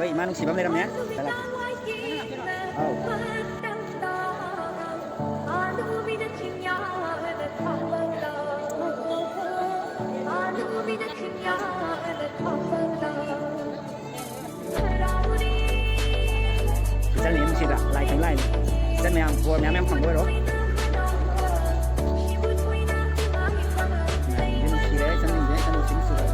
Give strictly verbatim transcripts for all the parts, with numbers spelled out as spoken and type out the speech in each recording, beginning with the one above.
ꯍꯣꯏ, ꯏꯃꯥ ꯅꯨꯡꯁꯤꯕ ꯑꯃ ꯂꯩꯔꯝꯃꯦ꯫ ꯑꯧ꯫ ꯏꯆꯟ ꯌꯨꯝꯁꯤꯗ ꯂꯥꯏ ꯈꯨꯔꯨꯝ ꯂꯥꯛꯏꯅꯤ꯫ ꯏꯆꯟ ꯃꯌꯥꯝ ꯕꯣꯔ ꯃꯌꯥꯝ ꯌꯥꯝ ꯐꯪꯕ ꯑꯣꯏꯔꯣ꯫ ꯌꯨꯝ ꯁꯤꯔꯦ, ꯏꯆꯟꯁꯤꯡꯁꯦ, ꯏꯆꯟ ꯅꯨꯄꯤ ꯁꯤꯔꯦ꯫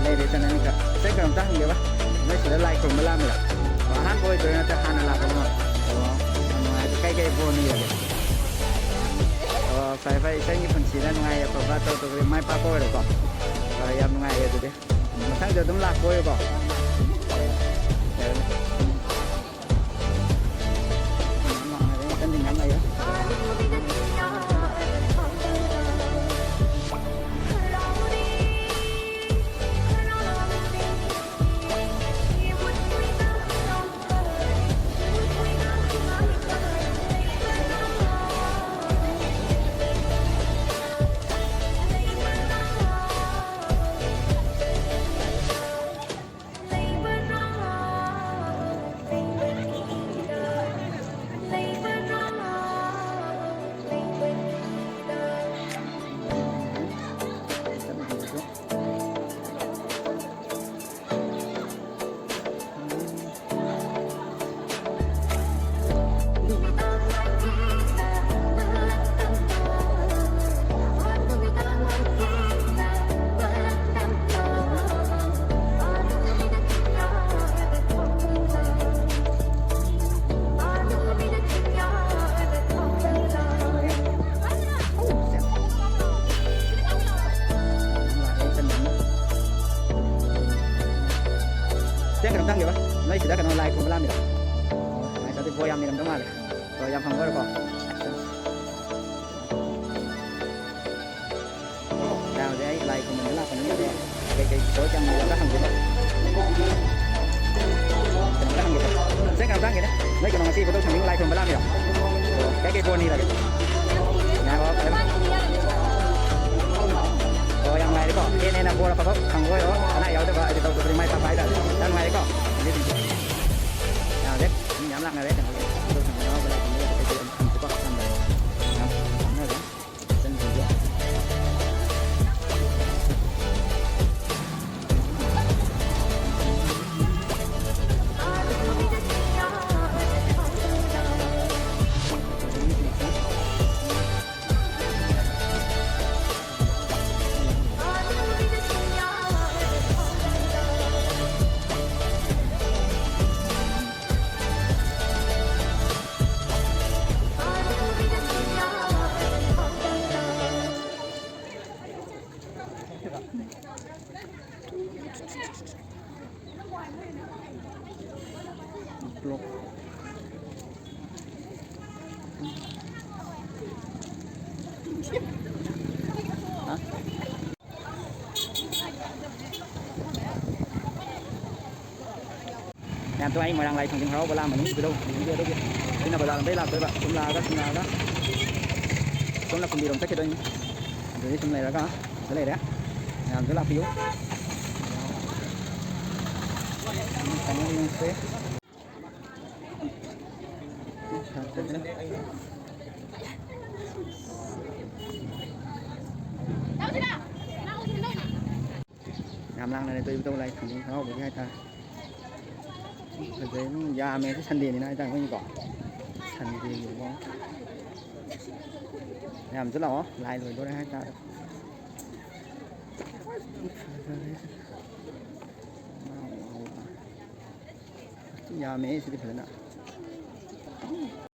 ꯂꯩꯔꯦ ꯆꯅꯅꯤꯒ꯫ ꯏꯆꯟ, ꯀꯩꯅꯣꯝꯇ ꯍꯪꯒꯦꯕ꯫ ꯅꯣꯏ ꯁꯤꯗ ꯂꯥꯏ ꯈꯨꯔꯨꯝꯕ ꯂꯥꯛꯑꯝꯃꯤꯔꯣ? ꯑꯣ, ꯑꯍꯥꯟꯕ ꯑꯣꯏꯗꯣꯏꯔꯥ ꯅꯠꯇ꯭ꯔ ꯍꯥꯟꯅ ꯂꯥꯛꯄ ꯑꯃ? ꯑꯣ, ꯌꯥꯝ ꯅꯨꯡꯉꯥꯏ꯫ ꯀꯩ ꯀꯩ ꯕꯣꯔ ꯅꯤꯔꯒꯦ? ꯑꯣ, ꯐꯔꯦ ꯐꯔꯦ꯫ ꯏꯆꯟꯒꯤ ꯄꯨꯟꯁꯤꯗ ꯅꯨꯡꯉꯥꯏ ꯌꯥꯏꯐꯕ ꯇꯧ ꯇꯧ ꯃꯥꯏ ꯄꯥꯛꯄ ꯑꯣꯏꯔꯣꯀꯣ꯫ ꯍꯣꯏ, ꯌꯥꯝ ꯅꯨꯡꯉꯥꯏꯔꯦ ꯑꯗꯨꯗꯤ꯫ ꯃꯊꯪꯁꯨ ꯑꯗꯨꯝ ꯂꯥꯛꯄ ꯑꯣꯏꯌꯨꯀꯣ꯫ ꯆꯦ, ꯀꯩꯅꯣꯝꯇ ꯍꯪꯒꯦꯕ, ꯅꯣꯏ ꯁꯤꯗ ꯀꯩꯅꯣ ꯂꯥꯏ ꯈꯨꯔꯨꯝꯕ ꯂꯥꯛꯑꯝꯃꯤꯔꯣ? ꯑꯣ, ꯅꯨꯡꯉꯥꯏꯇꯦ, ꯑꯗꯨꯗꯤ ꯕꯣꯔ ꯌꯥꯝ ꯅꯤꯔꯝꯗꯧ ꯃꯥꯜꯂꯦ꯫ ꯍꯣꯏ, ꯌꯥꯝ ꯐꯪꯕ ꯑꯣꯏꯔꯣꯀꯣ꯫ ꯃꯌꯥꯝꯁꯦ ꯑꯩ ꯂꯥꯏ ꯈꯨꯔꯨꯝꯕ ꯂꯥꯛꯄꯅꯤꯅ, ꯑꯗꯣ ꯀꯩꯀꯩ ꯄꯣꯠ ꯀꯩꯅꯣꯝꯇ ꯍꯪꯒꯦꯅꯦ꯫ ꯀꯩꯅꯣꯝꯇ ꯍꯪꯒꯦ꯫ ꯁꯦ, ꯀꯩꯅꯣꯝꯇ ꯍꯪꯒꯦꯅꯦ꯫ ꯅꯣꯏ ꯀꯩꯅꯣ ꯉꯁꯤ ꯏꯕꯨꯙꯧ ꯁꯥꯟꯅꯤꯡ ꯂꯥꯏ ꯈꯨꯔꯨꯝꯕ ꯂꯥꯛꯑꯝꯃꯤꯔꯣ? ꯀꯩ ꯀꯩ ꯕꯣꯔ ꯅꯤꯔꯒꯦ? ꯉꯥꯏꯈꯣ, ꯀꯩꯅꯣ꯫ ꯑꯣ, ꯌꯥꯝ ꯅꯨꯡꯉꯥꯏꯔꯦꯀꯣ꯫ ꯍꯦꯟꯅ ꯍꯦꯟꯅ ꯕꯣꯔ ꯑꯐꯕ ꯐꯪꯕ ꯑꯣꯏꯔꯣ꯫ ꯑꯅꯥ ꯌꯥꯎꯗꯕ, ꯍꯥꯏꯗꯤ ꯇꯧꯗꯕꯗꯤ ꯃꯥꯏ ꯄꯥꯛꯄ ꯍꯥꯏꯇꯥꯔꯦ꯫ ꯌꯥꯝ ꯅꯨꯡꯉꯥꯏꯔꯦꯀꯣ꯫ ꯑꯗꯨꯗꯤ ꯌꯥꯝꯁꯦ꯫ ꯃꯤ ꯃꯌꯥꯝ ꯂꯥꯛꯅꯔꯦ꯫ ꯀꯩꯅꯣꯒꯤ ꯏꯕꯨꯙꯧ ꯁꯥꯟꯅꯤꯡ ꯌꯥꯎꯕ ꯂꯥꯏ ꯈꯨꯔꯨꯝꯕ ꯆꯠꯄ ꯈꯣꯠꯄ ꯌꯥꯝ ꯂꯥꯛꯅꯔꯦ꯫ ꯃꯌꯥꯝ ꯇꯣ ꯑꯩ ꯃꯣꯏꯔꯥꯡ ꯂꯥꯏ ꯊꯥꯡꯖꯤꯡ ꯍꯔꯥꯎꯕ ꯂꯥꯛꯑꯝꯕꯅꯤ꯫ ꯏꯕꯨꯙꯧ ꯌꯦꯡꯕꯤꯌꯨ꯫ ꯑꯗꯨꯒꯤ ꯁꯤꯅ ꯕꯖꯥꯔ ꯂꯣꯝꯗꯩ ꯂꯥꯛꯇꯣꯏꯕ꯫ ꯁꯨꯝ ꯂꯥꯛꯑꯒ, ꯁꯨꯝ ꯂꯥꯛꯑꯒ ꯁꯣꯝꯅ ꯀꯨꯝꯕꯤꯔꯣꯝ ꯆꯠꯈꯤꯗꯣꯏꯅꯤ꯫ ꯑꯗꯨꯗꯤ ꯁꯨꯝ ꯂꯩꯔꯒ ꯁꯤꯗ ꯂꯩꯔꯦ꯫ ꯃꯌꯥꯝꯁꯨ ꯂꯥꯛꯄꯤꯌꯨ꯫ ꯀꯩꯅꯣ ꯌꯦꯡꯁꯦ꯫ ꯌꯥꯝ ꯂꯥꯡꯅꯔꯦ ꯇꯧꯔꯤꯕ ꯂꯥꯏ ꯊꯥꯡꯖꯤꯡ ꯍꯔꯥꯎꯕꯒꯤ ꯍꯥꯏꯇꯥꯔꯦ꯫ ꯐꯖꯩ, ꯃꯤ ꯌꯥꯝꯃꯦ꯫ ꯉꯁꯤ ꯁꯟꯗꯦꯅꯤꯅ ꯍꯥꯏꯇꯥꯔꯦ ꯃꯣꯏꯒꯤꯀꯣ꯫ ꯁꯟꯗꯦꯒꯤꯀꯣ꯫ ꯃꯌꯥꯝꯁꯨ ꯂꯥꯛꯑꯣ, ꯂꯥꯏ ꯂꯣꯏꯗꯣꯔꯦ ꯍꯥꯏꯇꯥꯔꯦ꯫ ꯐꯖꯔꯦ꯫ ꯌꯥꯝꯃꯦ ꯁꯤꯗꯤ ꯐꯖꯅ꯫